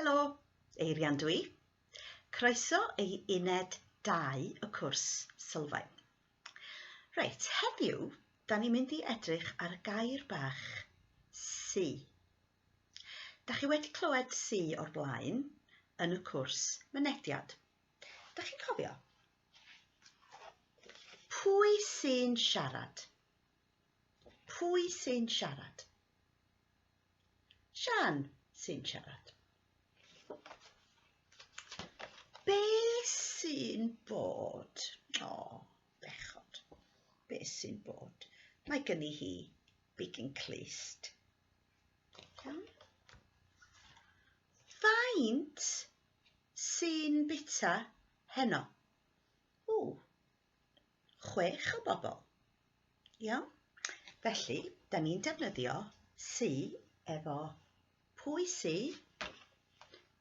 Helo, Eirian dwi. Croeso i uned 2 y cwrs sylfaen. Reit, heddiw, da ni'n mynd i edrych ar y gair bach sy. Da chi wedi clywed sy o'r blaen yn y cwrs mynediad. Da chi'n cofio? Pwy sy'n siarad? Pwy sy'n siarad? Sian sy'n siarad. Be sy'n bod? O, bechod. Be sy'n bod? Mae gynni hi bigyn clust. Iawn? Faint sy'n bita heno? O, chwech o bobl. Iawn? Felly, da ni'n defnyddio sy efo pwy sy,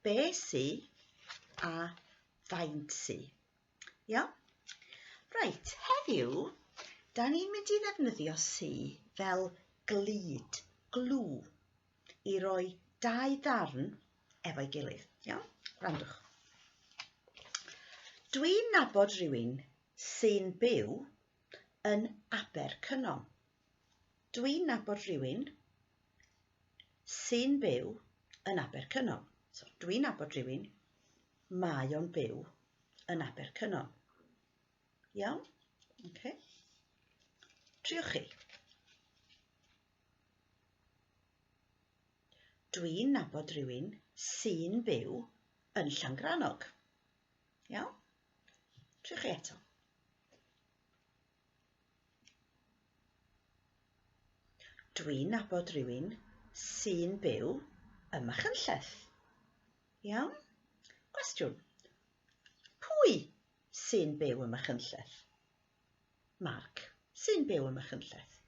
be sy a faint sy. Iawn? Reit, heddiw, da ni'n mynd i ddefnyddio sy fel glud, glw, i roi dau ddarn efo'i gilydd. Iawn? Gwrandwch. Dwi'n nabod rhywun sy'n byw yn Abercynon. Dwi'n nabod rhywun sy'n byw yn Abercynon. So, dwi'n nabod rhywun, mae o'n byw yn Abercynon. Iawn? Okay. Triwch chi. Dwi'n nabod rhywun sy'n byw yn Llangrannog. Iawn? Triwch chi eto. Dwi'n nabod rhywun sy'n byw ym Machynlleth. Iawn? Cwestiwn. Pwy sy'n byw ym Machynlleth? Mark sy'n byw ym Machynlleth.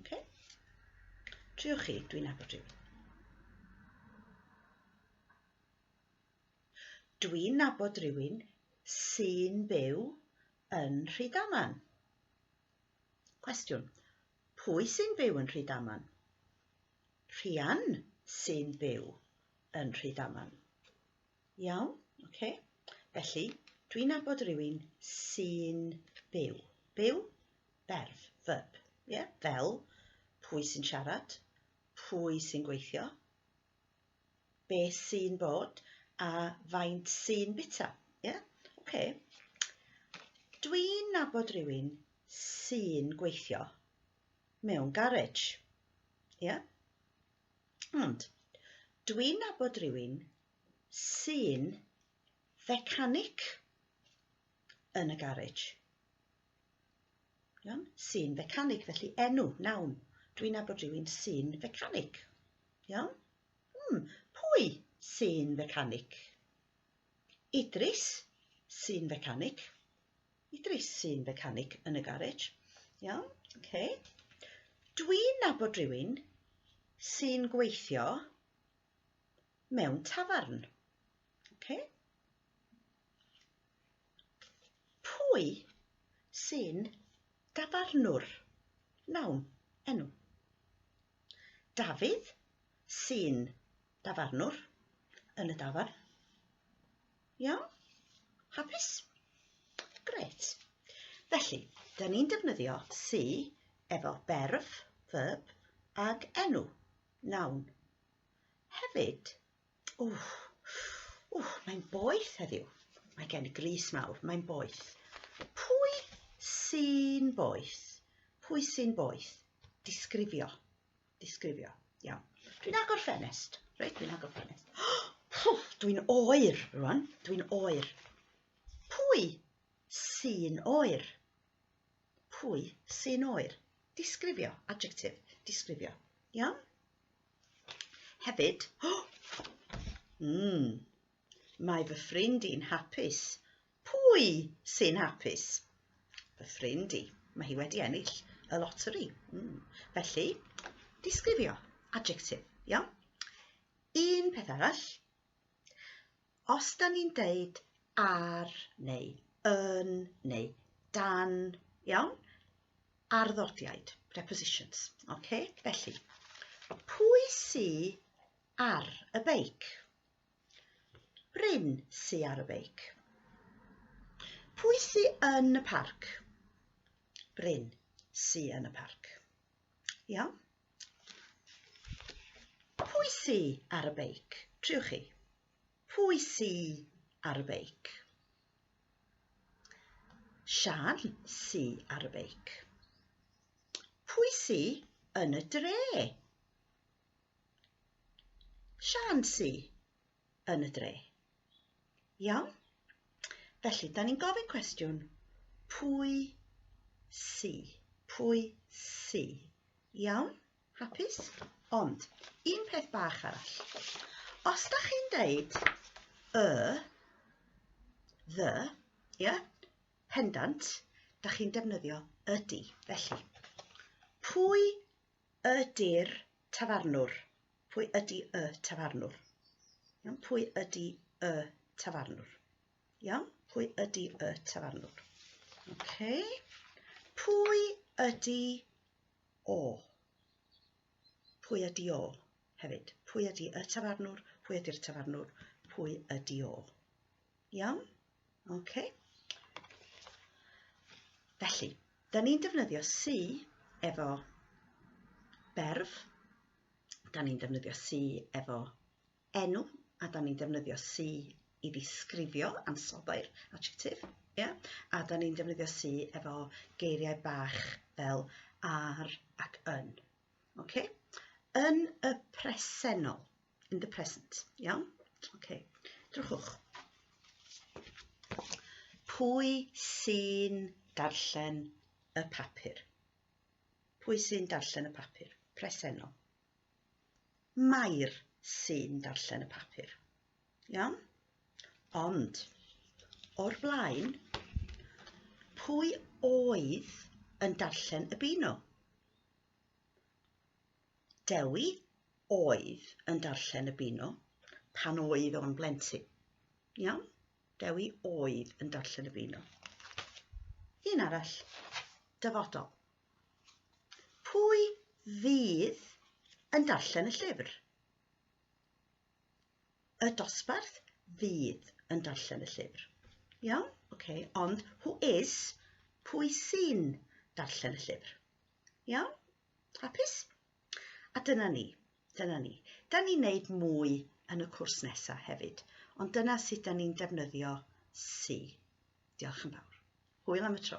Okay? Triwch chi, dwi'n nabod rhywun. Dwi'n nabod rhywun sy'n byw yn Rhydaman. Cwestiwn. Pwy sy'n byw yn Rhydaman? Rhian sy'n byw yn Rhydaman. Iawn? Oce. Felly, dwi'n nabod rhywun sy'n byw. Byw? Berf, verb. Yeah? Fel, pwy sy'n siarad? Pwy sy'n gweithio? be sy'n bod a faint sy'n bita. Ie? Yeah? Oce. Dwi'n nabod rhywun sy'n gweithio mewn garej. Ie? Yeah? Ond, dwi'n nabod rhywun sy'n fecanic yn y garej. Iawn? Sy'n fecanic, felly enw, noun. Dwi'n nabod rhywun sy'n fecanic. Iawn? Hmm, pwy sy'n fecanic? Idris sy'n fecanic. Idris sy'n fecanic yn y garej. Iawn? Okay. Dwi'n nabod rhywun sy'n gweithio mewn tafarn. Okay. Pwy sy'n dafarnwr? Noun, enw. Dafydd, sy'n dafarnwr yn y dafarn. Iawn? Hapus? Grêt. Felly, da ni'n defnyddio sy efo berf, verb, ag enw, noun. Hefyd, ww, ww, mae'n boeth heddiw. Mae gen i grys mawr, mae'n boeth. Pwy sy'n boeth? Pwy sy'n boeth? Disgrifio. Disgrifio. Iawn. Dwi'n agor ffenest. Reit, dwi'n agor ffenest. Pwff, dwi'n oer rwan. Dwi'n oer. Pwy sy'n oer? Pwy sy'n oer? Disgrifio. Adjective. Disgrifio. Iawn? Hefyd, oh, mm, mae fy ffrind i'n hapus. Pwy sy'n hapus? Fy ffrind i. Mae hi wedi ennill y loteri. Mm. Felly, disgrifio, adjective, iawn? Un peth arall, os da ni'n deud ar neu yn neu dan, iawn? Arddodiaid, prepositions. Okay? Felly, pwy sy ar y beic? Bryn sy ar y beic. Pwy sy yn y parc? Bryn sy yn y parc. Iawn? Pwy sy ar y beic? Triwch chi. Pwy sy ar y beic? Sian sy ar y beic. Pwy sy yn y dre? Sian sy yn y dre. Iawn? Felly, da ni'n gofyn cwestiwn, pwy sy? Pwy sy? Iawn? Hapus? Ond, un peth bach arall. Os da chi'n deud y, the, ie, yeah, pendant, da chi'n defnyddio ydy. Felly, pwy ydy'r tafarnwr? Pwy ydy y tafarnwr? Iawn, pwy ydy y tafarnwr? Iawn, pwy ydy y tafarnwr? Okay. Pwy ydy o? Pwy ydy o hefyd? Pwy ydy y tafarnwr? Pwy ydy'r tafarnwr? Pwy ydy o? Iawn? Okay. Felly, da ni'n defnyddio sy efo berf, da ni'n defnyddio sy efo enw, a da ni'n defnyddio sy i ddisgrifio ansoddair, adjective, yeah? A da ni'n defnyddio sy efo geiriau bach fel ar ac yn. Okay? Yn y presennol, in the present, iawn? Okay. Drychwch. Pwy sy'n darllen y papur? Pwy sy'n darllen y papur? Presennol. Mair sy'n darllen y papur. Iawn? Ond, o'r blaen, pwy oedd yn darllen y Beano? Dewi oedd yn darllen y Beano pan oedd o'n blentyn. Iawn? Dewi oedd yn darllen y Beano. Un arall, dyfodol. Pwy fydd yn darllen y llyfr? Y dosbarth fydd yn darllen y llyfr. Iawn? Oce, okay. Ond who is, pwy sy'n darllen y llyfr? Iawn? Hapus? A dyna ni, dyna ni. Da ni'n neud mwy yn y cwrs nesaf hefyd, ond dyna sut da ni'n defnyddio sy. Diolch yn fawr. Hwyl am y tro.